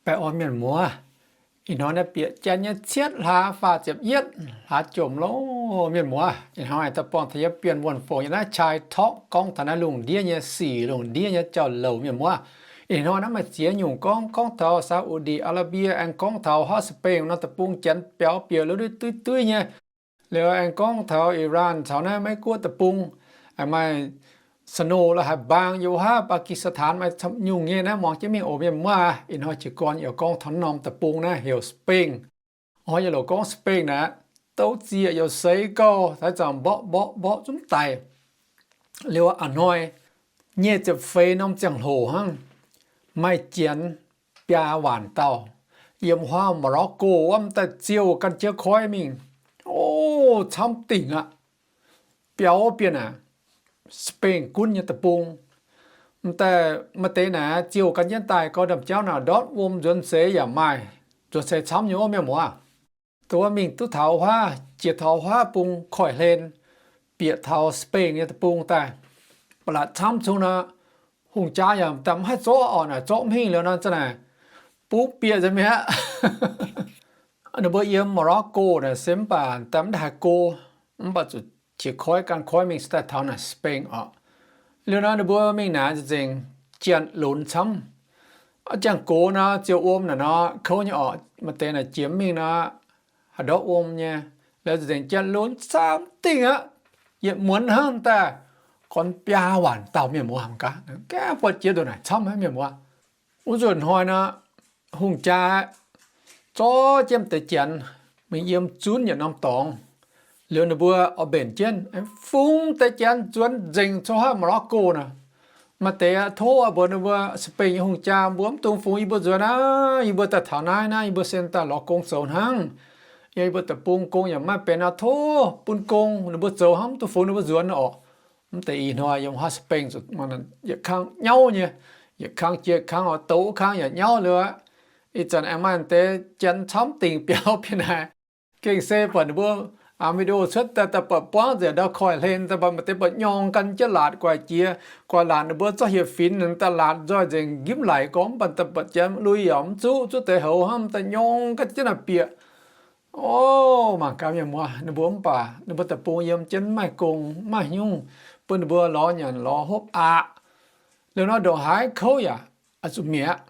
Baengh orn mienh muoz, ih hnoi naaiv bieqc janx nyei cietv hlaax faah ziepc yietv hlaax jomc loh mienh muoz. Ih hnoi daaih buangh taux yie Bienh Wuonh Fongc yiem naaiv Chai Talk gorngv taux naaiv lungh ndiev nyei sic, lungh ndiev nyei jauv-louc mienh muoz. Ih hnoi naaiv maaih ziex nyungc gorngv, gorngv taux Saudi Arabia, aengx gorngv taux huaav Spain norm deic-bung janx biaux bieqc lui-lui duiv duiv nyei. Liuz aengx gorngv taux Iran caux naaiv Meiv Guoqv deic-bung, aengx maaih snow la'haaix mbaang, yiem huaav Pakistan maaih camv nyungc nyei naaiv, muangx jienv mingh oc mienh muoz. Ih hnoi jiez gorn yie gorngv taux norm deic-bung naaiv heuc Spain. Hnoi yie loc gorngv Spain naaiv, douv zieqc youc seix gouh, haaix zanc mborqv mborqv mborqv zungv daic. Liuz a'hnoi nyic ziepc feix norm ziangh hoc hnangv, maaih janx biaa waanc dauh yiem huaav Morocco wuov daaih ziouh gan jienv koiv mingh. O, camv dingc aqv. Biaux bienh aac, Spain gunv nyei deic-bung. M'daaih maaih deix naaic ziouh gan jienv daaih gau, ndaamv-jauv naaic ndortv wuom nzuonx seix yaac maaih, nzuonx seix camv nyei wuov mienh muoz. Dongh wuov mingh duqv taux huaav, jiex taux huaav bung koiv-hlen, bieqc taux Spain nyei deic-bung daaih. Ba'laqc camv cung nor, hungh jaa yaac daaih mv haih zorqv orqc, naaic zorqv mv hingh liuz nor, za'naaic bungx bieqc nzengc mi'aqv. Ninh mbuo yiem Morocco naaic se mv baac daaih mv haih go, mv baac zuqc qiex koiv gan koiv mingh se daaih taux naaic Spain orqc. Liuz nor ninh mbuo mingh naaic nzengc, janx lunx camv. Janx-gox nor ziouh wuom naaic nor kouv nyei orqc, maaih deix naaic jiex mv mingh nor, haih ndortv wuom nyei. Liuz nzengc janx lunx camv dingh aqv, yietc muonz hnangv daaih gorn biaa waanc dauh mienh muoz mangc gaax, gaengh buatc jiex ndongc naaic camv mienh muoz. Wuov nzunc hnoi nor, hungh jaa zorqv jienv deix janx mingh yiem zunv yietc norm dorngx. Liuz ninh mbuo oix mbenc jienv, fungx deix janx nzuonx nzengc coqv haav Morocco nor. Maaih deix aqv tov mbuox ninh mbuo Spain nyei hungh jaa, mbuo mv dungx fungx yie mbuo nzuonx aqv. Yie mbuo daaih taux naaiv naaiv, yie mbuo se daaih lorz gong zoux hnangv. Yie mbuo deic-bung gong yaac maiv benx aqv, tov bun gong ninh mbuo zoux hnangv, mv dungx fungx ninh mbuo nzuonx orqc. Mv deix ih hnoi yiem huaav Spain zuqc yietc kangv nyauv nyei, yietc kangv jiex kangv oix douz kangv yaac nyauv liuz aqv. Ih zanc aengx maaih deix janx camv dingc biaux bieqc naaic. Gengh se buatc ninh mbuo video cuotv daaih, daaih buatc buangv nzengc ndau koiv-hlen, daaih buatc maaih deix buatc nyorng gan jienv laatc guaix jiex, guaix laatc ninh mbuo zorqv hieh finx daaih laatc nzoih nzengc njimv laic gorngv, mv baac daaih buatc janx lui yaac mv zuqv, zuqv deix houx hnangv, daaih nyorng gan jienv naaic bieqc. O, mangc gaax mienh muoz, ninh mbuo mv baac ninh mbuo deic-bung yiem jienv maiv maaih gong, maiv maaih nyungc bun ninh mbuo lorz nyanc lorz hopv aqv. Liuz nor ndongc haaix kouv yaac zuqc mietc aqv.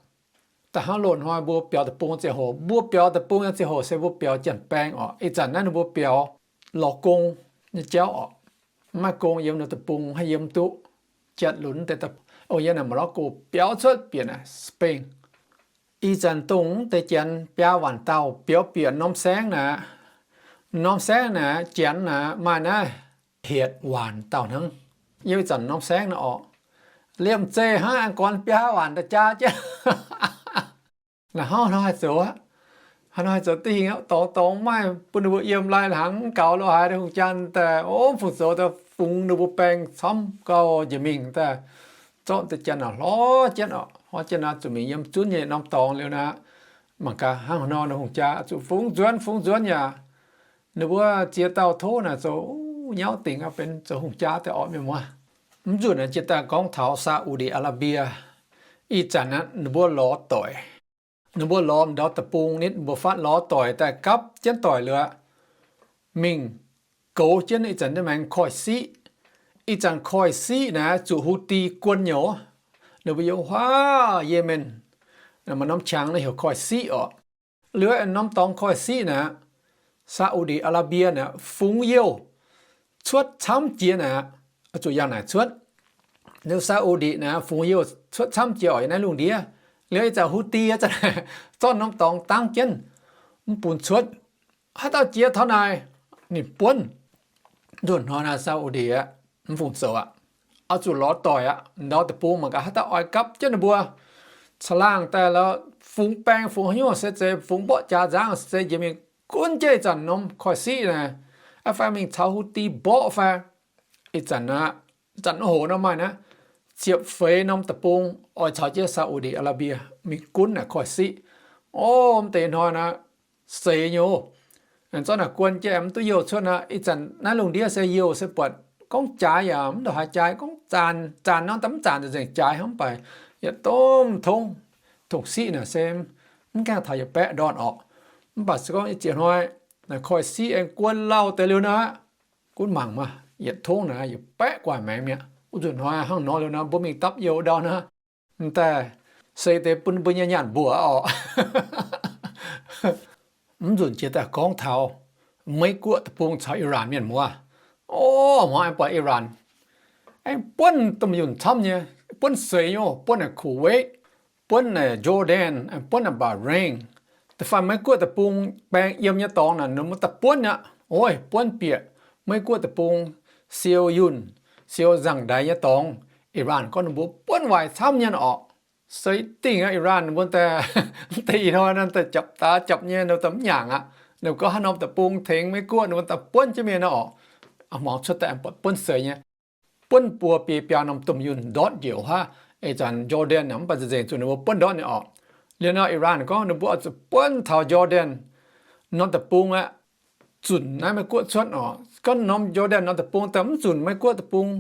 Da'hnangv loz-hnoi mbuo biaux deic-bung ziangh hoc, mbuo biaux deic-bung nyei ziangh hoc se mbuo biaux janx-baeng orqc. Ih zanc naaiv ninh mbuo biaux lorz gong nyei jauv orqc. Mv maaih gong yiem ninh deic-bung, haih yiem duqv. Janx lunx deix, o, yiem naaic Morocco biaux cuotv bieqc naaic Spain. Ih zanc dongh deix janx biaa waanc dauh biaux bieqc norm saengv naaic, norm saengv naaic janx naaic maaih naaiv hietc waanc dauh hnangv. Yiem ih zanc norm saengv naaiv orqc, liemh zeih hnangv aengx gorn biaa waanc daaih jaa jienv. Naaiv hnangv nor haih zoux aqv. Hnangv nor haih zoux dingh aqv, dorngx dorngx maiv bun ninh mbuo yiem lai hnaangx, mv gaux lo haaix hungh jaa daaih, o, mv fungc zoux daaih fungx ninh mbuo baeng camv gau njiec mingh daaih. Zorqv deix janx naaic hlorv jienv orqc, hlorv jienv naaiv zuqc mingh yiem zunv nyei norm dorngx liuz naaiv. Mangc gaax hnangv haaix nor ninh hungh jaa zuqc fungx nzuonx, fungx nzuonx yaac ninh mbuo ziex dauh tov naaic zoux nyauv dingc aqv, benx zoux hungh jaa daaih orqc mienh muoz. Mv nzunc naaiv jiex daaih gorngv taux Saudi Arabia. Ih zanc naaiv ninh mbuo lorz doic, ninh mbuo lorz ndau deic-bung nitv, ninh mbuo fatv lorz doic daaih gapv jienv doic liuz aqv, mingh goux jienv ih zanc naaiv maengx koiv-siqv. Ih zanc koiv-siqv naaiv zuqc Houthi guon nyei. Ninh mbuo yiem huaav Yemen, maaih norm qangx naaiv heuc koiv-siqv orqc. Liuz norm dorngx koiv-siqv naaiv, Saudi Arabia naaiv fungx youh cuotv camv jiex naaiv, zuqc yangh naaic cuotv. Liuz Saudi naaiv fungx youh cuotv camv jiex orqc yiem naaiv lungh ndiev. Liuz ih zanc Houthi zanc zorqv norm dorngx dangv jienv, mv bun cuotv. Haaix dauh jiex taux naaic, ninh buonv. Nzunc hnoi naaiv Saudi aqv, mv fungc zoux aqv. Oix zuqc lorz doic aqv. Ndau deic-bung mangc gaax haaix dauh oix gapv jienv ninh mbuo, caangh laangh daaih lorz fungx baeng fungx haaix nyungc se zeiz, fungx mborqv jaax nzangv se zeiz, njiec mingh gunv jienv ih zanc norm koiv-siqv naaiv, fai mingh caux Houthi mborqv fai. Ih zanc aqv, zanc hoc nor maaih naaiv ziepc feix norm deic-bung oix caux jienv Saudi Arabia mingh gunv naaic koiv-siqv. O, mv deix hnoi naaiv seix nyei. Zorqv naaic guon jienv mv duqv youh cuotv aqv. Ih zanc naaiv lungh ndiev se youh se buatc gorngv jaaix yaac mv ndongc haaix jaaix, gorngv zaanc, zaanc nor daaih mv zaanc nzengc, jaaix hnangv mv baac yietc domh tongv, tongv siqv naaic se mv gaengh taux yietc baeqv ndorn orqc. Mv baac se gorngv ziex hnoi naaic koiv-siqv aengx guon lauh deix liuz nor aqv, gunv mangc maah, yietc tongv naaic yietc baeqv guanh maengx mi'aqv. Wuov nzunc hnoi hnangv nor liuz nor mbuo mingh dapv youh ndau nor, m'daaih se deix bun mbuo nyei nyaanh mbuoqc orqc. Mv nzunc jiex daaih gorngv taux Meiv Guoqv deic-bung caux Iran mienh muoz. O, hmuangx aengx buatc Iran aengx buonv domh yunh camv nyei, buonv seix nyei, buonv naaic Kuwait, buonv naaic Jordan, buonv naaic Bahrain. Da'faanh Meiv Guoqv deic-bung baeng yiem nyei dorngx naaic ninh mbuo daaih buonv aqv. Oix buonv bieqc Meiv Guoqv deic-bung siou yunh, siou nzangc-ndaix nyei dorngx, Iran gorngv ninh mbuo buonv waaic camv nyei orqc. Se dingh aqv, Iran ninh mbuo daaih, deix ih hnoi naaiv daaih japc daav japc nyei, ninh daaih mv nyaangc aqv. Ninh gorngv haaix norm deic-bung tengx Meiv Guoqv ninh mbuo daaih buonv jienv mingh nor orqc. Hmuangx cuotv daaih buonv seix nyei, buonv buo biei biaa norm domh yunh ndortv njoux haav. Ih zanc Jordan mv baac nzengc zuqc ninh mbuo buonv ndortv nyei orqc. Liuz nor Iran gorngv ninh mbuo oix zuqc buonv taux Jordan norm deic-bung aqv, zunc naaiv Meiv Guoqv cuotv orqc. Gorngv norm Jordan norm deic-bung daaih mv zunc Meiv Guoqv deic-bung,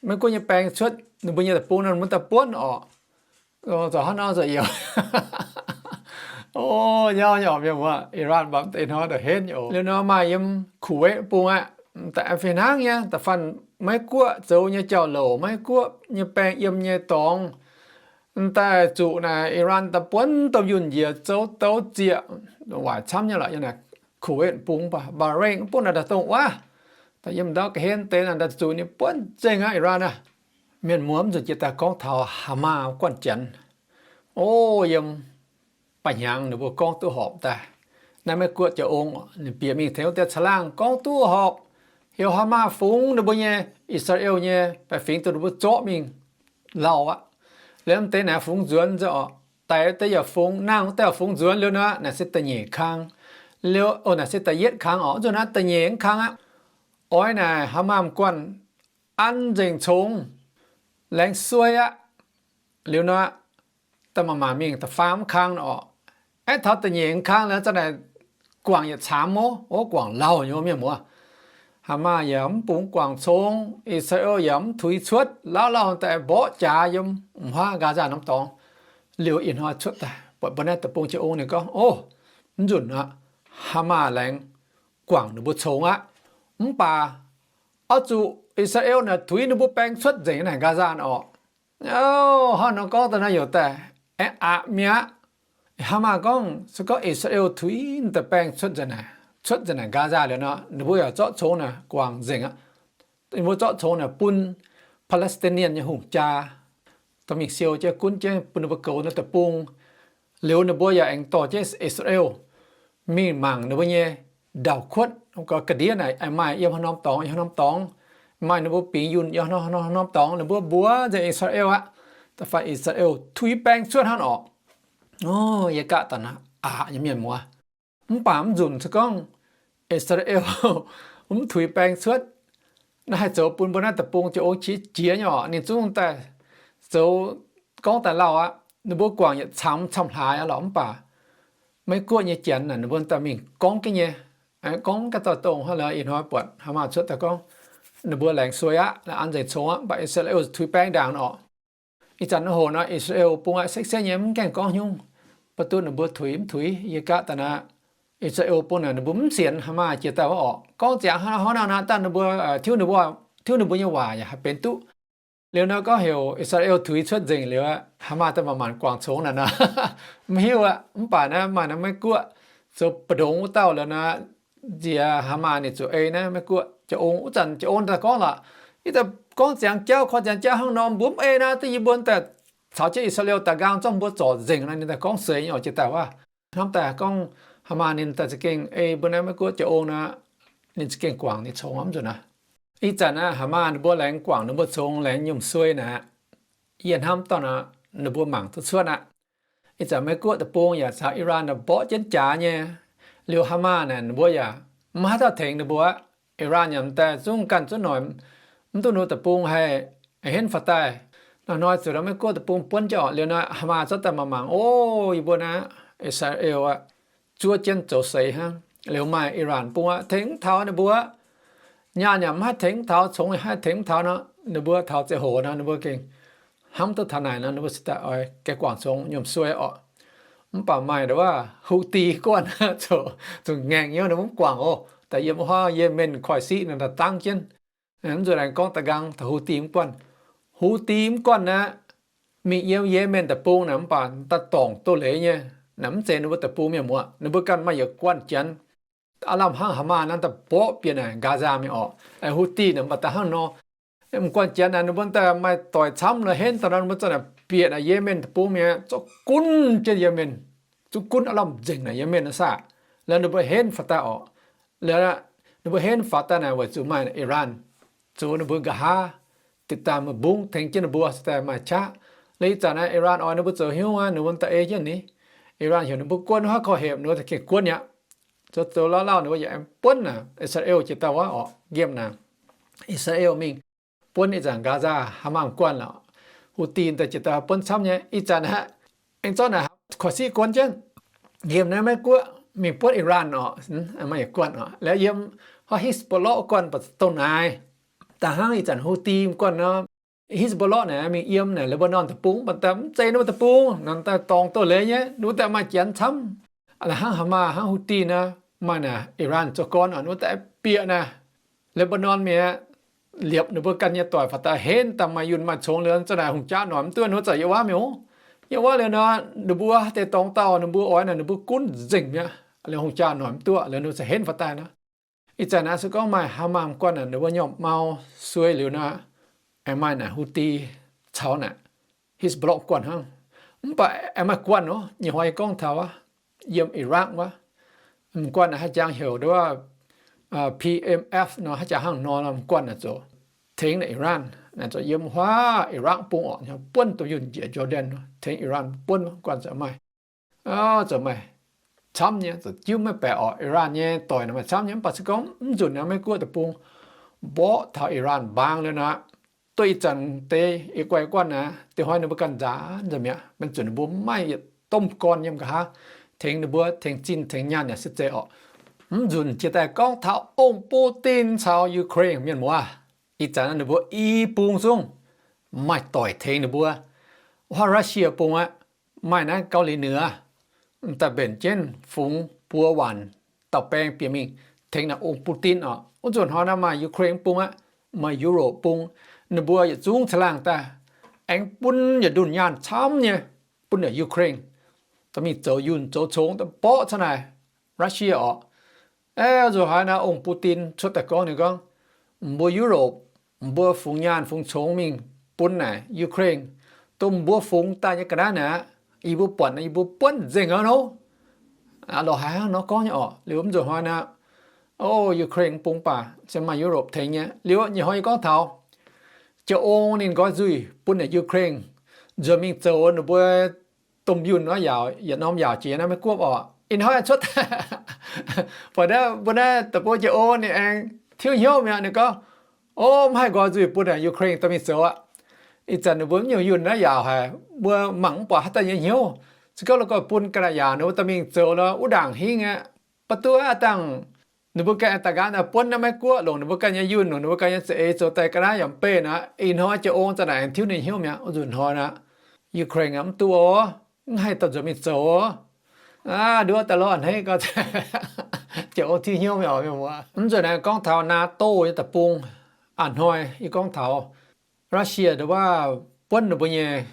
Meiv Guoqv nyei baeng cuotv ninh mbuo nyei deic-bung nor, ninh mbuo daaih buonv orqc. Zoux hnangv nor zoux yoc. O, nyauv nyei orqc, mienh muoz, Iran mv baac deix hnoi daaih henv nyei oc. Liuz nor maaih yiem Kuwait bung aqv, da'aengx fih hnangv nyei, da'faanh Meiv Guoqv zoux nyei jauv-louc, Meiv Guoqv nyei baeng yiem nyei dorngx, daaih zuqc naaic Iran daaih buonv domh yunh njiec zoux douz zieqc, waaic camv nyei lorqc. Yiem naaic Kuwait bung, Bahrain bung naaic daaih dongh wuov, daaih yiem ndau ga'hlen deix naaic daaih zuqc ninh buonv nzengc aqv, Iran aav. Mienh muoz, mv nzunc jiex daaih gorngv taux Hamas guanh janx. O, yiem ba'hnyangx ninh mbuo gorngv duqv horpc daaih. Naaiv Meiv Guoqv jiex ong, ninh bieqc mingh tengx wuov deix caangh laangh gorngv duqv horpc, heuc Hamas fungx ninh mbuo nyei, I^saa^laa^en nyei baeqc fingx dongh ninh mbuo zorqv mingh lauh aqv. Liuz mv deix naaic fungx nzuonx nzengc orqc. Daic deix yaac fungx, nangh wuov deix yaac fungx nzuonx liuz nor, naaic se da'nyeic kang. Liuz, o, naaic se da'yietv kang orqc. Nzunc naaiv da'nyeic kang aqv. Oix naaic Hamas guanh an nzengc congx, laengz suei aqv. Liuz nor, da'maanc maanc mingh da'faam kang orqc. Aeqv, taux da'nyeic kang liuz, za'naaic guangc yietc caamx mov, o, guangc lauh nyei mienh muoz. Hamas yaac mv bungx guangc congx, I^saa^laa^en yaac mv tuix cuotv, lauh lauh daaih mborqv jaax yiem m'huaav Gaza norm dorngx. Liuz ih hnoi cuotv daaih buatc mbuo naaiv deic-bung jiex ong ninh gorngv, o, mv nzunc aqv, Hamas laengz guangc ninh mbuo congx aqv. Mv baac oix zuqc I^saa^laa^en naaic tuix ninh mbuo baeng cuotv nzengc naaic Gaza orqc. O, hnangv nor gorngv daaih naaiv youc daaih aeqv, aqc mi'aqv. Hamas gorngv se gorngv I^saa^laa^en tuix ninh daaih baeng cuotv nzengc naaic, cuotv nzengc naaic Gaza liuz nor, ninh mbuo yaac zorqv congx naaic guangc nzengc aqv. Ninh mbuo zorqv congx naaic bun Palestinian nyei hungh jaa dorh mingh siou jienv, gunv jienv bun ninh mbuo goux naaiv deic-bung. Liuz ninh mbuo yaac aengx dorh jienv I^saa^laa^en mingh mangc ninh mbuo nyei ndau-kuotv, ga'ndiev naaic maaih yiem haaix norm dorngx, yiem haaix norm dorngx, maaih ninh mbuo bingx yunh yiem haaix norm dorngx, ninh mbuo mbuox nzengc I^saa^laa^en aqv. Da'faanh I^saa^laa^en tuix baeng cuotv hnangv orqc. O, yie gaav daaih naaic aqc nyei mienh muoz. Mv baac mv nzunc se gorngv I^saa^laa^en mv tuix baeng cuotv, naaiv haih zoux bun mbuo naaiv deic-bung jiex ong qiex jiez nyei orqc. Ninh zungv daaih zoux gorngv daaih lauh aqv. Ninh mbuo guangc yietc caamx camv hlaax aqv lorqc. Mv baac Meiv Guoqv nyei janx naaic ninh mbuo daaih mingh gorngv jienv nyei, gorngv gaax dauh dongh hnangv lorqc. Ih hnoi buatc Hamas cuotv daaih gorngv ninh mbuo laengz suei aqv, an nzengc congx aqv, mv baac I^saa^laa^en tuix baeng ndaangc orqc. Ih zanc hoc nor I^saa^laa^en bung aqv, sekv sekv nyei mv gaengh gorngv haaix nyungc, ba'duqv ninh mbuo tuix mv tuix, yie gaav daaih naaic, I^saa^laa^en bung naaic ninh mbuo mv sienx Hamas jiex daaih wuov orqc. Gorngv ziangx hnangv naaiv naaic daaih ninh mbuo tiuv ninh mbuo, tiuv ninh mbuo nyei waac yaac haih benx duqv. Liuz nor gorngv heuc I^saa^laa^en tuix cuotv nzengc liuz aqv, Hamas daaih manc-manc guangc congx naaic nor, mv hiuv aqv. Mv baac naaiv maaih naaiv Meiv Guoqv zoux mbu'ndongx wuov dauh liuz nor, nziex Hamas ninh zuqc ei naaiv Meiv Guoqv jiex ong. Wuov zanc jiex ong daaih gorngv lorqc, yie daaih gorngv ziangx jauv, korv ziangx jauv hnangv nor, mbuo mv ei naaiv, duqv yie mbuo daaih caux jienv I^saa^laa^en daaih nqaang zorqv mbuo zorc nzengc nor, ninh daaih gorngv seix nyei orqc. Jiex daaih wuov hnamv daaih gorngv Hamas ninh daaih za'gengh ei mbuo naaiv Meiv Guoqv jiex ong nor, ninh za'gengh guangc ninh congx mv nzunc aqv. Ih zanc aqv, Hamas ninh mbuo laengz guangc ninh mbuo congx, laengz nyiemc suei naaic, yie hnamv dorh nor, ninh mbuo mangc duqv cuotv aqv. Ih zanc Meiv Guoqv deic-bung yaac caux Iran naaic mborqv jienv jaax nyei. Liuz Hamas naaic ninh mbuo yaac mv haaix dauh tengx ninh mbuo aqv. Iran yaac m'daaih zungv ganh zunv noic, mv duqv ninh mbuo deic-bung haih henv faaux daaih. Hnoi-hnoi ziouc Meiv Guoqv deic-bung buonv jienv orqc. Liuz naaic Hamas zorqv daaih mangc mangc, o, yie mbuo naaiv I^saa^laa^en aqv, zuov jienv zoux seix hnangv. Liuz maaih Iran bung aqv, tengx mv taux ninh mbuo aqv. Nyaanh yaac mv haih tengx mv taux, congx yaac haih tengx mv taux nor, ninh mbuo taux ziangh hoc nor ninh mbuo gengh hnamv duqv taux naaic nor, ninh mbuo cingx daaih oix gaengh guangc congx nyiemc suei orqc. Mv baac maaih ndau wuov Houthi guanh zoux, zuqc ngaengc nyei, ninh mbuo mv guangc oc. Daaih yiem wuov Yemen koiv-siqv naaic daaih dangv jienv. Mv nzunc aengx gorngv da'nqaang taux Houthi mv guanh. Houthi mv guanh aqv, mingh yiem Yemen deic-bung naaic, mv baac daaih dorngc doz-leiz nyei. Naaic mv zeiz ninh mbuo deic-bung mienh muoz, ninh mbuo ganh maaih yietc guanh janx. Aav lamh hnangv Hamas naaiv daaih mborqv bieqc naaic Gaza mingh orqc. Houthi naaic mv baac daaih hnangv nor. Mv guanh janx naaic ninh mbuo daaih maaih doic camv lorqc, henv daaih nor ninh mbuo za'naaic bieqc naaic Yemen deic-bung mingh, zorqv gunv jienv Yemen, zuqv gunv aav lamh nzengc naaic Yemen naaiv saah. Liuz ninh mbuo henv faaux daaih orqc. Liuz ninh mbuo henv faaux daaih naaic weic zuqc maaih Iran zoux ninh mbuo nqa'haav, diqc daaih meih mbungv tengx jienv ninh mbuo daaih maaih qaqv. Liuz ih zanc naaiv Iran oix ninh mbuo zoux hnyouv aqv, ninh mbuo daaih ei jienv ni. Iran heuc ninh mbuo guon wuov korv hepc, ninh mbuo gengh guon mi'aqv. Zoux zoux lauh lauh ninh mbuo yaac aengx buonv naaic Israel jiex dauh wuov orqc, nqemh naaic Israel mingh buonv ih zanc Gaza, Hamas mv guanh lorqc. Houthi daaih jiex dauh buonv camv nyei. Ih zanc aqv, aengx zorqv naaic koiv-siqv guon jienv, nqemh naaiv Meiv-Guoqv mingh buonv Iran orqc, maaih yietc guanh orqc. Liuz yiem haaix Hezbollah guanh baac dongh naaic, da'hnangv ih zanc Houthi mv guanh nor, Hezbollah naaic mingh yiem naaic Lebanon deic-bung, mv baac daaih mv zeiz ninh mbuo deic-bung, naaic daaih dorngc doz-leiz nyei, ninh mbuo daaih maaih janx camv. Hnangv Hamas hnangv Houthi naaiv, maaih naaic Iran zoux gorn orqc, ninh mbuo daaih bieqc naaic Lebanon mingh aqv, liepc ninh mbuo ganh nyei doic faaux daaih henv daaih maaih yunh maaih congx liuz, za'naaic hungh jaa noic mv duqv, ninh mbuo za'gengh yiem wuov mingh oc. Yiem wuov liuz nor, ninh mbuo deix dorngx dauh ninh mbuo oix naaic ninh mbuo gunv nzengc mi'aqv. Liuz hungh jaa noic mv duqv liuz ninh mbuo za'gengh henv faaux daaih nor. Ih zanc naaiv se gorngv maaih Hamas mv guanh naaic, ninh mbuo nyei mauv suei liuz nor, aengx maaih naaic Houthi caux naaic Hezbollah guanh hnangv. Mv baac aengx maaih guanh nor, nyei hnoi yie gorngv taux wuov, yiem Iraq wuov, mv guanh naaic haaix jangx heuc wuov, P M F nor, haaix jangx hnangv nor, mv guanh naaic zoux tengx naaic Iran, naaic zoux yiem wuov Iraq bung orqc, buonv dongh yunh njiec Jordan nor, tengx Iran buonv mv guanh zoux maaih. Zoux maaih camv nyei, zoux jienv maiv baeqc orqc. Iran nyei doic naaic maaih camv nyei, mv baac se gorngv mv nzunc naaiv Meiv-Guoqv deic-bung mborqv taux Iran mbaang liuz nor, duqv ih zanc deix ih guai guanh naaic, deix hnoi ninh mbuo ganh nzaanx nzengc mi'aqv. Maiv nzunc ninh mbuo maiv yietc domh gorn yiem nqa'haav tengx ninh mbuo, tengx zinh tengx nyaanh yaac se zeiz orqc. Mv nzunc jiex daaih gorngv taux ong-bung-tin caux Ukraine mienh muoz. Ih zanc ninh mbuo i bung zungv maaih doic tengx ninh mbuo. Wuov Russia bung aqv, maaih naaiv เกาหลีเหนือ daaih mbenc jienv fungx buo waanc dauh baeng bieqc mingh tengx naaic ong-bung-tin orqc. Wuov nzunc hnoi naaiv maaih Ukraine bung aqv, maaih Europe bung, ninh mbuo yietc zungv caangh laangh daaih aengx bun yietc ndunh nyaanh camv nyei bun naaic Ukraine daaih mingh zoux yunh zoux congx daaih mborqv cuotv naaic Russia orqc. Aeqv, nzunc hnoi naaiv ong-bung-tin cuotv daaih gorngv, ninh gorngv, mbuo Europe, mbuo fungx nyaanh fungx congx mingh bun naaic Ukraine, dongh mbuo fungx daaih nyei ga'naaiv naaic, yie mbuo buatc naaic yie mbuo buonv nzengc aqv nor. Lorqc haiz hnangv nor gorngv nyei orqc. Liuz mv nzunc hnoi naaiv, o, Ukraine bung baac se maaih Europe tengx nyei. Liuz nyei hnoi yie gorngv taux Jiex ong ninh nqoi nzuih bun naaic Ukraine nzuonx mingh zoux ninh mbuo domh yunh nor, yaauc yietc norm yaauc jiex naaiv Meiv-Guoqv orqc. Ih hnoi cuotv, buatc naaiv mbuo naaiv deic-bung jiex ong ninh aengx tiuv hnyouv mi'aqv. Ninh gorngv, o, mv haih nqoi nzuih bun naaic Ukraine dorh mingh zoux aqv. Ih zanc ninh mbuo mv nyungc yunh naaiv yaauc haic, mbuo mangc mv buatc haaix dauh nyei hnyouv. Se gorngv la'guaih bun ga'naaiv yaauc ninh mbuo dorh mingh zoux nor, wuov ndaangc hingv aqv. Mv duqv aqv dangh, ninh mbuo ganh daaih nqaang daaih buonv naaiv Meiv-Guoqv, longc ninh mbuo ganh nyei yunh, longc ninh mbuo ganh nyei za'eix zoux daaih ga'naaiv yaac mv beih nor. Ih hnoi jiex ong zanc naaic aengx tiuv ninh hnyouv mi'aqv. Wuov nzunc hnoi naaic, Ukraine mv duqv oc, mv haih dorh nzuonx mingh zoux oc. Aa, nduov daaih lorh a'hneiv gau, jiex ong tiuv hnyouv mi'aqv oc, mienh muoz. Mv nzunc naaiv gorngv taux NATO nyei deic-bung, a'hnoi yie gorngv taux Russia ndongc wuov buonv ninh mbuo nyei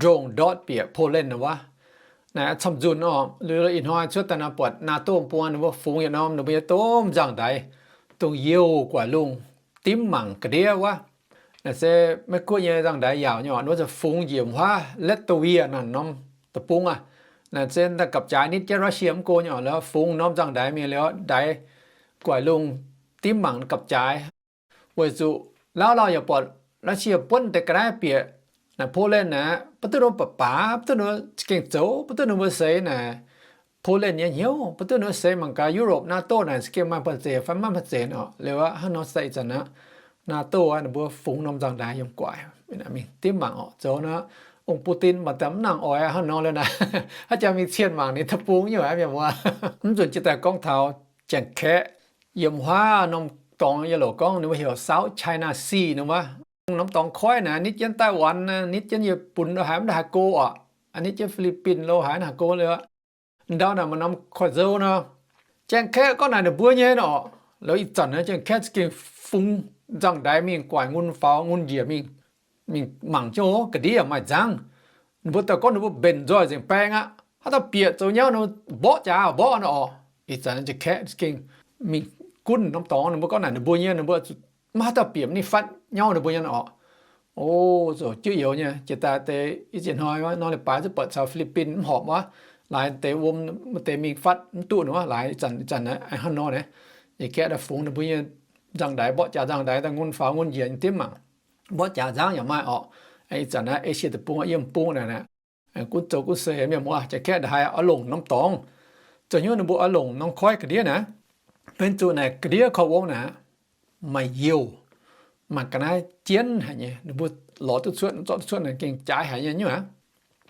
drone ndortv bieqc Poland wuov. Naaiv camv nzunc oc, liuz ih hnoi cuotv daaih naaiv buatc NATO bung ninh mbuo fungx yietc norm ninh mbuo nyei domh nzangc-ndaix, dongh youh guaix lungh dimv mangc ga'ndiev wuov. Naaiv se Meiv-Guoqv nyei nzangc-ndaix yaauc nyei oc, ninh mbuo fungx njiec wuov Latvia naaic norm deic-bung aqv. Naaiv se daaih gapv-jaaix nitv jienv Russia mv go nyei oc, liuz fungx norm nzangc-ndaix mingh liuz ndaix guaix lungh dimv mangc gapv-jaaix. Weic zuqc lauh lauh yaac buatc Russia buonv deix ga'naaiv bieqc naaic Poland naaic, mv duqv ninh mbuo baac baac, mv duqv ninh mbuo za'gengh zoux, mv duqv ninh mbuo seix naaic Poland nyei hnyouv, mv duqv ninh mbuo seix mangc gaax Europe, NATO naaic za'gengh maaih banh zeic fai maiv maaih banh zeic oc. Liuz aqv, hnangv nor se ih zanc aqv, NATO aqv, ninh mbuo fungx norm nzangc-ndaix yiem guaix mingh dimv mangc oc. Zoux naaiv ong-bung-tin maaih deix mv nangc oix hnangv nor liuz naaic, haaix jaax mingh cienh mangc ninh deic-bung nyei aqv, mienh muoz. Mv nzunc jiex daaih gorngv taux Janx-Kaeqv yiem wuov norm dorngx, yie louc gorngv ninh mbuo heuc South China Sea nor wuov. Norm dorngx koiv naaic nitv jienv Taiwan, nitv jienv Yietc Bun, ndongc haaix mv ndongc haaix go oc. a'hneiv jienv Fi^li^bin lo haaix naaic gong liuz aqv. Ndau naaic maaih norm koiv-nzou nor, Janx-Kaeqv gorngv naaic ninh mbuo nyei nor, lorz ih zanc naaic Janx-Kaeqv za'gengh fungx nzangc-ndaix mingh guaaic ngun faaux ngun njiec mingh, mingh mangc jienv ga'ndiev yaac maaih nzangv. Ninh mbuo daaih gorngv ninh mbuo mbenc nzoih nzengc baeng aqv. Haaix dauh bieqc zoux nyauv ninh mborqv jaax mborqv nor orqc. Ih zanc Janx-Kaeqv za'gengh mingh gunv norm dorngx, ninh mbuo gorngv naaic ninh mbuo nyei, ninh mbuo maiv haaix dauh bieqc ninh fatv nyauv ninh mbuo nyei nor orqc. O, zoux juqv youz nyei. Jiex daaih deix i ziex hnoi nor, leiz-baaix zungv buatc caux Fi^li^bin mv horpc wuov, laaix deix wuom deix mingh fatv mv duqv nor, laaix ih zanc ih zanc aengx hnangv nor naaic. Janx-Kaeqv daaih fungx ninh mbuo nyei nzangc-ndaix, mborqv jaax nzangc-ndaix daaih ngun faaux ngun njiec nyei dimv mangc. Mborqv jaax nzangv yaac maaih orqc. Ih zanc naaiv Esie Deic-Bung yiem bung naaic, gunv zoux gunv seix mienh muoz, Janx-Kaeqv ndaaih haih oix longc norm dorngx. Zoux hnyouv ninh mbuo oix longc norm koiv ga'ndiev naaic, benx zuqc naaic ga'ndiev korv-wong naaic maaih youh, maaih ga'naaiv jienv haic nyei. Ninh mbuo lorz duqv cuotv, zorqv duqv cuotv naaic gengh jaaix haic nyei nyungc aqv.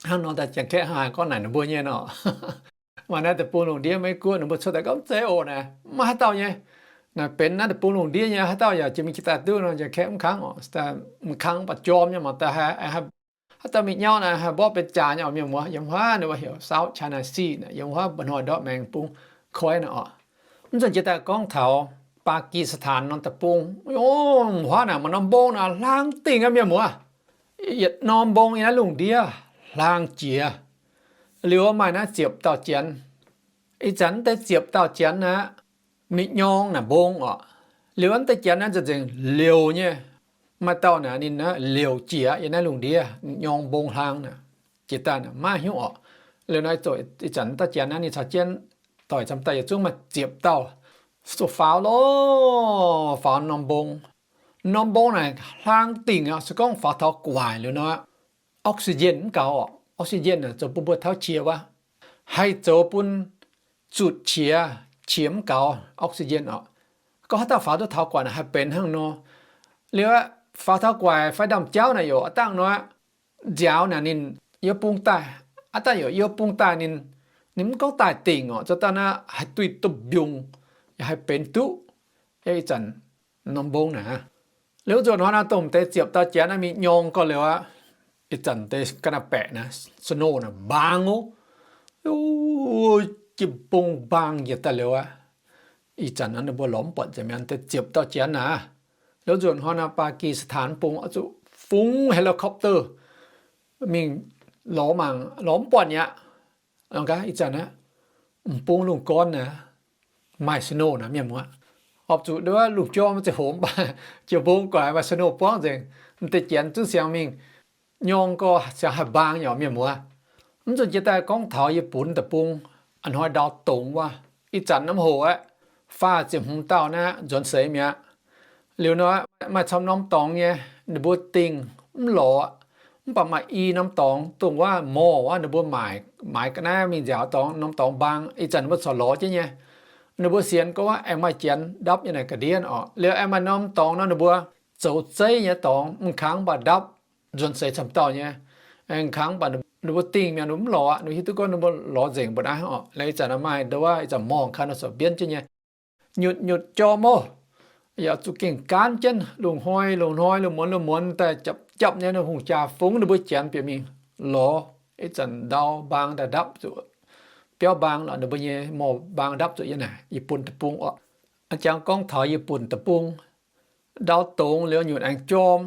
Hnangv nor daaih Janx-Kaeqv haaix gorngv naaic ninh mbuo nyei nor, maaih naaiv deic-bung lungh ndiev Meiv Guoqv ninh mbuo cuotv daaih gorngv zeiz oc naaic, maiv haaix dauh nyei. Naaic benx naaiv deic-bung lungh ndiev nyei, haaix dauh yaac jiex mingh jiex daaih duqv nor, Janx-Kaeqv mv kangv oc. Mv kangv mv baac jorm nyei mangc daaih haih, haaix dauh mingh nyauv naaic haih mborqv benx jaax nyei oc mienh muoz. Yiem wuov naaic wuov heuc South China Sea naaic, yiem wuov mba'hnoi ndortv maengx bung koiv naaic oc. Mv nzunc jiex daaih gorngv taux Baa^gi^saa^taan norm deic-bung. O, wuov naaic maaih norm mbong naaic hlang dingc aqv mienh muoz. Yietc norm mbong yiem naaiv lungh ndiev hlang jiex. Liuz maaih naaiv ziepc dauh janx. Ih zanc deix ziepc dauh janx aqv, mingh nyorng naaic mbong oc. Liuz wuov deix janx naaiv nzengc-nzengc liouc nyei. Maaih dauh naaic ninh naaiv liouc jiex yiem naaiv lungh ndiev nyorng mbong hlang naaic. Jiex daaih naaic maiv hiuv oc. Liuz naaiv zoux ih zanc dauh janx naaiv ninh caux jienv doic camv daaih yietc zungv maaih ziepc dauh. Zoux faaux lorz, faaux norm mbong. Norm mbong naaic hlang dingc aqv. Se gorngv faaux taux gu'nguaaic liuz nor, oxygen mv gaux oc. Oxygen naaic zoux bun mbuo tauv qiex wuov, haih zoux bun zutc qiex, qiex mv gaux oxygen oc. Gorngv haaix dauh faaux duqv taux gu'nguaaic naaic haih benx hnangv nor. Liuz aqv, faaux taux gu'nguaaic fai ndaamv-jauv naaic yaac aav dangh nor, nziaaux naaic ninh yiem bung daaih, aav dangh yaac yiem bung daaih ninh, ninh mv gorngv daaih dingc oc. Zoux daaih naaic haih duih domh mbiungc, yaac haih benx duqv. Ih zanc norm mbong naaic, liuz nzuonx hnoi naaiv dongh deix ziepc dauh janx naaiv mingh nyorng gau liuz aqv, ih zanc deix ga'naaiv-baeqc naaic, snow naaic mbaang oc. Jiem-bung mbaang njiec daaih liuz aqv, ih zanc naaiv ninh mbuo lorz mv buatc nzengc mi'aqv, deix ziepc dauh janx naaic. Liuz nzuonx hnoi naaiv Baa^gi^saa^taan bung oix zuqc fungx helicopter mingh lorz mangc, lorz mv buatc mi'aqv. Ih zanc naaiv m'bung lungh gorn naaic maaih snow naaic mienh muoz. Horpc zuqc nduov lungh jorm ziangh hoc mv baac jiem-bung guaix maaih snow buangv nzengc, m'deix janx zungv siang mingh nyorng gau siang haih mbaang nyei mienh muoz. Mv nzunc jiex daaih gorngv taux Yietc Bunc deic-bung, a'hnoi ndau dongz wuov, ih zanc norm hoc aeqv, faah ziepc hmz dauh naaiv nzuonx seix mi'aqv. Liuz nor maaih camv norm dorngx nyei, ninh mbuo dingh mv lorz, mv baac maaih i norm dorngx dongh wuov morh wuov ninh mbuo maaic, maaiz ga'naaiv mingh nziaaux dorngx, norm dorngx mbaang. Ih zanc ninh mbuo corc lorz jienv nyei. Ninh mbuo sienx gorngv aengx maaih janx ndapv nyei naaic ga'ndiev oc. Liuz aengx maaih norm dorngx nor ninh mbuo zoux zeiv nyei dorngx, mv kangx mv baac ndapv nzuonx seix camv dauh nyei. Aengx kangx mv baac ninh mbuo dingh mi'aqv, ninh mbuo mv lorz aqv. Ninh hiuv duqv gorngv ninh mbuo lorz nzengc mbuo naaiv oc. Liuz ih zanc maaih ndau wuov ih zanc morh kaaix nor corc mbienv jienv nyei. Nyutc nyutc jorm oc. Yaac zuqc gengh gaanv jienv lungh hnoi lungh hnoi, lungh muonz lungh muonz daaih japv japv nyei, hungh jaa fungx ninh mbuo janx bieqc mingh lorz. Ih zanc ndau mbaang daaih ndapv zuqc, biauv mbaang lorqc, ninh mbuo nyei morh mbaang ndapv zuqc yiem naaic Yietc Bunc deic-bung oc. A'jangx gorngv taux Yietc Bunc deic-bung, ndau dongz liuz nyutc aengx jorm.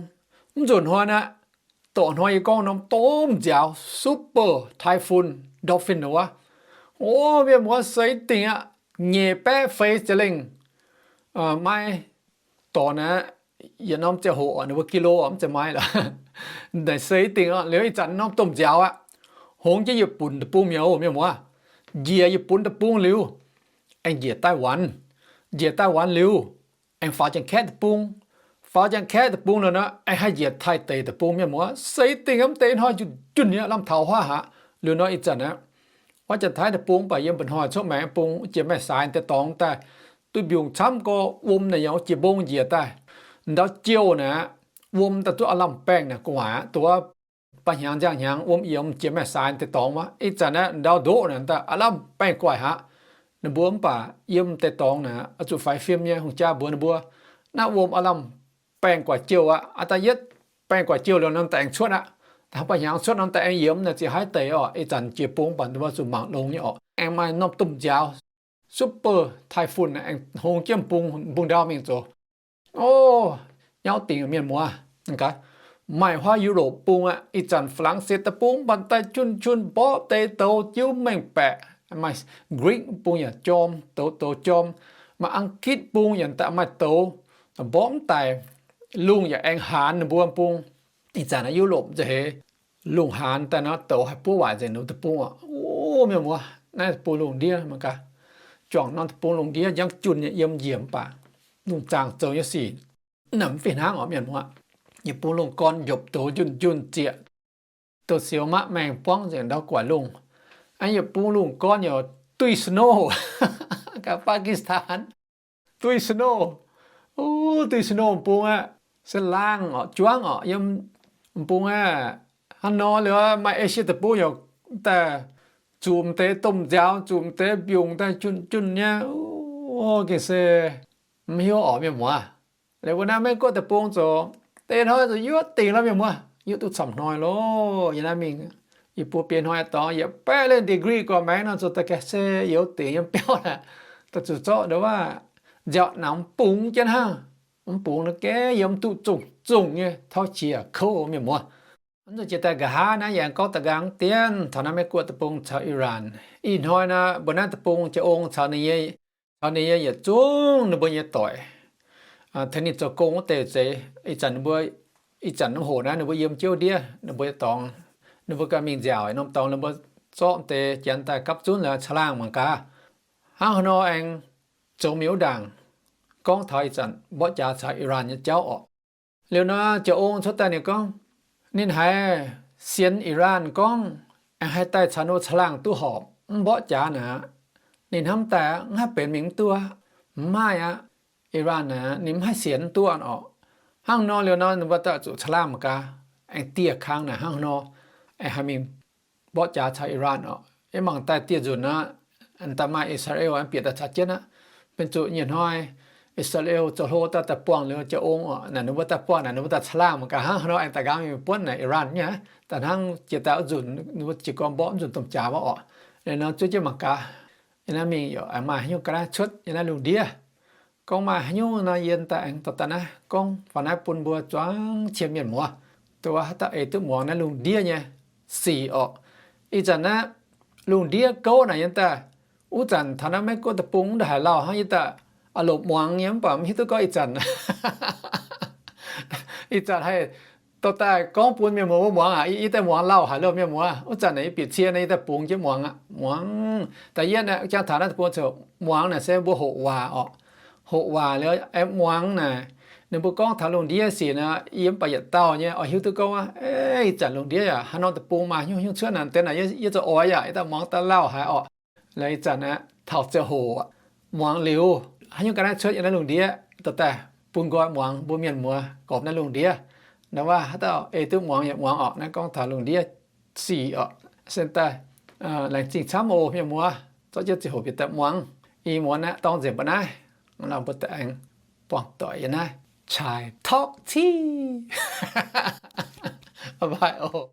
Mv nzunc hnoi naaiv, dorc hnoi yie gorngv norm domh nziaaux super typhoon Dolphin wuov. O, mienh muoz, seix dingc aqv, nyeic baeqv feix ziepc lengh maiv dorh naaiv, yietc norm ziangh hoc ninh mbuo kilo mv zeiz maiv lorqc. Naaic seix dingc liuz ih zanc norm domh nziaaux aqv, hongx jienv Yietc Bunc deic-bung mi'aqv, mienh muoz. Njiec Yietc Bunc deic-bung liuz, aengx njiec Daiv Wanx. Njiec Daiv Wanx liuz, aengx faaux Janx-Kaeqv deic-bung. Faaux Janx-Kaeqv deic-bung liuz nor, aengx haih njiec Taiv deic deic-bung, mienh muoz. Seix dingh mv deix hnoi njunh njunh nyei lamh taux huaav haic. Liuz nor ih zanc aqv, wuov Janx-Taiv deic-bung mv baac yiem mba'hnoi cuotv maengx bung jiex Maeqv Saaix deix dorngx daaih, duqv mbiungc camv gorx, wuom naaic yaac jiex mbong njiec daaih. Ndau jouh naaic, wuom daaih duqv aav lamh baengh naaic gu'nguaaic aqv. Dongh wuov ba'hnyangx nziangh hnyangx wuom yiemx jiex Maeqv Saaix deix dorngx wuov, ih zanc naaiv ndau ndoqv naaic daaih aav lamh baengh gu'nguaaic haic. Ninh mbuo mv baac yiem deix dorngx naaic oix zuqc faix fim nyei. Hungh jaa mbuox ninh mbuo, naaiv wuom aav lamh baengh gu'nguaaic jouh aqv. Aav daaih yietv baengh gu'nguaaic jouh liuz nor daaih aengx cuotv aqv. Hnangv ba'hnyangx cuotv norm daaih aengx yiemx naaic ziex haaix deix orqc, ih zanc jiex bung baac nduov zuqc mangc longx nyei orqc. Aengx maaih norm domh nziaaux super typhoon aengx hngongx jienv bung, bung ndau mingh zoux. O, nyauv dingc mienh muoz. Maaih huaav Europe bung aqv, ih zanc Faa^lang^se deic-bung mv baac daaih jun-jun mborqv deix douz jiuv mengh baeqc. Maaih Greek bung yaac jorm, douz douz jorm. Maaih Angitv bung yaac daaih maaih douz mborqv mv daic. Lungh yaac aengx haanz ninh mbuo bung. Ih zanc naaiv Europe nza'heix lungh haanz daaih nor, douz haih buov waaic nzengc ninh deic-bung oc. O, mienh muoz, naaiv deic-bung lungh ndiev mangc gaax. Juangc norm deic-bung lungh ndiev njangv junh nyei yiem njiec mv baac lungh zaangc zoux nyei sic naaic mv fih hnangv oc mienh muoz. Yietc bung lungh gorn njopc douz njunh njunh zieqc, douz siou maqv maengh buangv nzengc ndau guaix lungh. Aengx yietc bung lungh gorn yaac duih snow, gaax Pakistan duih snow. O, duih snow bung aqv, se laangh orqc, juangv orqc, yiem bung aqv. Hnangv nor liuz maaih Asia deic-bung yaac daaih zuqc m'deix domh nziaaux, zuqc m'deix mbiungc daaih junh junh nyei. O, gengh se mv hiuv orqc mienh muoz. Liuz mbuo naaiv Meiv-Guoqv deic-bung zoux, deix hnoi zoux yuoqv dingc lorqc mienh muoz, yuoqv duqv camv hnoi loh. Yie naaiv mingh, yie mbuo biei hnoi dorngx yietc baeqv lengh degree gorqv-maengx nor, zoux daaih ga'sie youz dingc yiem biauv naaic, daaih zuqc zorqv nduov waac nziaauc nangc mv bungx jienv hnangv. Mv bungx nor gengh yiem duqv zongh zongh nyei, tauv qiex kouv mienh muoz. Mv zuqc jiex daaih nqa'haav naaiv yie aengx gorngv da'nqaang dienv taux naaiv Meiv-Guoqv deic-bung caux Iran. Ih hnoi naaiv mbuo naaiv deic-bung Jaa-ong caux ninh nyei, caux ninh nyei yietc zungv ninh mbuo nyei doic, tengx ninh zoux gong wuov deix zeiz. Ih zanc ninh mbuo, ih zanc norm hoc naaiv ninh mbuo yiem jiouv ndiev ninh mbuo nyei dorngx, ninh mbuo ganh mingh nziaauc norm dorngx, ninh mbuo zorqv deix janx daaih gapv zunv la'caa laangh mangc gaax. Hnangv haaix nor aengx zoux mingh wuov ndaangc, gorngv taux ih zanc mborqv jaax caux Iran nyei jauv orqc. Liuz nor Jaa-ong cuotv daaih ninh gorngv, ninh haiz sienx Iran gorngv aengx haih daaih caux ninh caa laangh duqv horpc, mv mborqv jaax naaic, ninh hnamv daaih aqv, mv haih benx mingh mv duqv aqv. Mv maaih aqv. Iran naaic ninh mv haih sienx mv duqv orqc. Hnangv nor liuz nor ninh mbuo daaih zuqc caa laangh mangc gaax, aengx dieh kang naaic hnangv haaix nor aengx haih mingh mborqv jaax caux Iran orqc. Yie mangc daaih dieh nzunc aqv, daaih maaih Israel aengx bieqc daaih caux jienv aqv. Benx zuqc nyei hnoi Israel zoux hlo daaih daaih buangh liuz Jaa-ong orqc, naaic ninh mbuo daaih buangh naaic ninh mbuo daaih caa laangh mangc gaax hnangv haaix nor aengx daaih nqaang mingh buonv naaic Iran nyei. Daaih hnangv jiex daaih wuov nzunc ninh mbuo jiez gorn mborqv wuov nzunc domh jaax wuov orqc. Liuz nor zuov jienv mangc gaax, yie naaiv mingh yaac aengx maaih haaix nyungc ga'naaiv cuotv yie naaiv lungh ndiev. Gorngv maaih haaix nyungc nor yie daaih aengx dorh daaih naaiv gorngv faaux naaiv bun mbuo zuangx qiex mienh muoz, dongh wuov haaix dauh eix duqv muangx naaiv lungh ndiev nyei sic orqc. Ih zanc naaiv lungh ndiev gouv naaic yie daaih, wuov zanc taux naaiv Meiv-Guoqv deic-bung mv ndongc haaix lauh hnangv yie daaih, aa, longc muangx nyei mv baac mv hiuv duqv gorngv ih zanc ih zanc haih dorh daaih gorngv bun mienh muoz mbuo muangx aqv. Yie daaih muangx lauh haic loh mienh muoz. Wuov zanc naaic yie bieqc cie naaiv yie daaih bungx jienv muangx aqv. Muangx da'yietv aqv, jangx taux naaiv deic-bung zoux muangx naaic se mbuo hoqc waac orqc. Hoqc waac liuz aengx muangx naaic, ninh mbuo gorngv taux lungh ndiev sic nor, yie mv baac yietc dauh nyei oix hiuv duqv gorngv aqv, ih zanc lungh ndiev yaac haaix norm deic-bung maaih haaix nyungc haaix nyungc cuotv naaic, deix naaic yie zoux oix yaac yie daaih muangx daaih lauh haic orqc. Liuz ih zanc aqv taux ziangh hoc muangx liuz haaix nyungc ga'naaiv cuotv yiem naaiv lungh ndiev dorh daaih bun nqoi muangx mbuo mienh muoz gormx naaiv lungh ndiev. Ndongc wuov haaix dauh ei duqv muangx yaac muangx orqc. Naaiv gorngv taux lungh ndiev sic orqc. Se daaih laengz zingh camv oc mienh muoz, zorqv jienv ziangh hoc bieqc daaih muangx. Ih muonz aeqv, dorng nzengc mbuo naaiv, mbuo daaih aengx buangh doic yiem naaiv Chai Talk Tea. Bye bye oc.